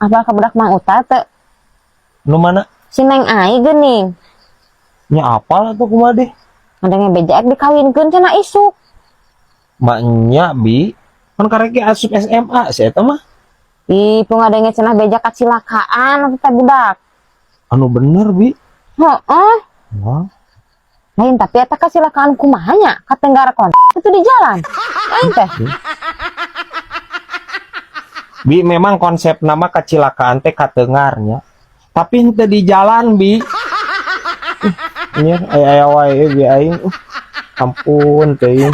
Apal ka budak Mang Uta teu? Nu mana? Si Neng Ai geuning. Nya apal atuh, kumaha deh? Ngadenge beja ek dikawinkeun cenah isuk. Maknya, Bi, kan karek ge asup SMA si eta mah. Ih, ngadenge cenah beja kacilakaan atuh teh budak. Anu bener, Bi? Heeh. Wah. Lain, tapi eta kacilakaan kumaha nya? Katenggara kon itu di jalan. Lain teh. Bi, memang konsep nama kacilakaan teh katengarnya. Tapi henteu di jalan, Bi. Ih, aya aya wae bi aing. Ampun teuing.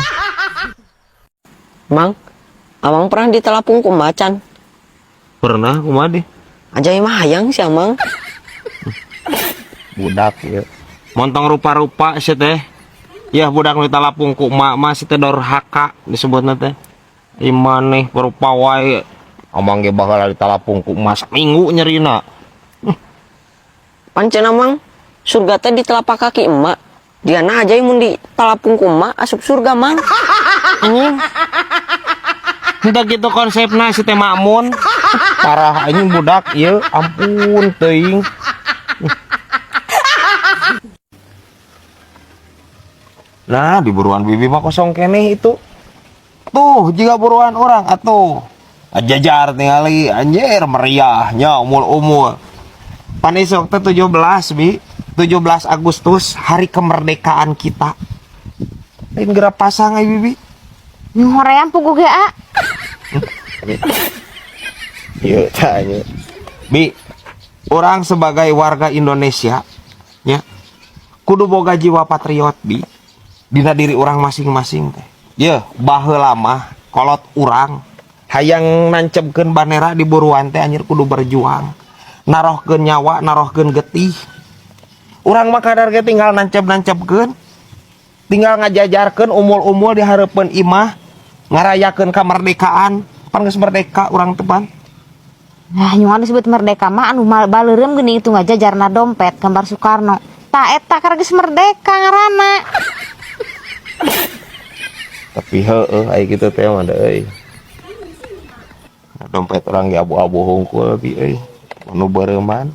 Mang, Amang pernah ditelapung ku macan? Pernah, kumaha deh? Aja mah hayang sih, Amang. Budak ya. Montong rupa-rupa sih teh. Ya budak nu ditalapung ku emak mah si teh dorhaka disebutna teh. Ieu maneh rupa wae. Amang ge baheula ditalapung ku emak saminggu nyerina. Pan cenah, Mang, surga teh di telapak kaki emak. Diana aja mun ditalapung ku emak asup surga, Mang. Anjing. Henteu gitu konsepna si teh Makmun. Parah anjing budak ieu, ampun teuing. Nah, di buruan bibi mah kosong keneh itu. Tuh, jika buruan orang atuh. Ajajar tingali anjir meriahnya umul-umul. Pan isuk teh 17, Bi. 17 Agustus hari kemerdekaan kita. Lain geura pasang ai, Bibi. Nyohoream puguh ge, a. Iya, tanya. Bi, orang sebagai warga Indonesia, ya, kudu boga jiwa patriot, Bi. Dina diri orang masing-masing teh. Ye, baheula mah kolot urang hayang nancebkeun bandera di buruan teh anjir kudu berjuang. Narohkeun nyawa, narohkeun getih. Urang mah kadar ge tinggal nanceb-nancebkeun. Tinggal ngajajarkeun umul-umul di hareupeun imah, ngarayakeun kemerdekaan. Pan geus merdeka urang teh pan. Nah, nyuan disebut merdeka mah anu baleureum geuning itu ngajajarna dompet gambar Soekarno. Ta eta karena geus merdeka ngaranna. Tapi heueuh aya kitu teh mah euy. Dompet orang ge abu-abu hungkul, Bi, euy. Anu beureuman.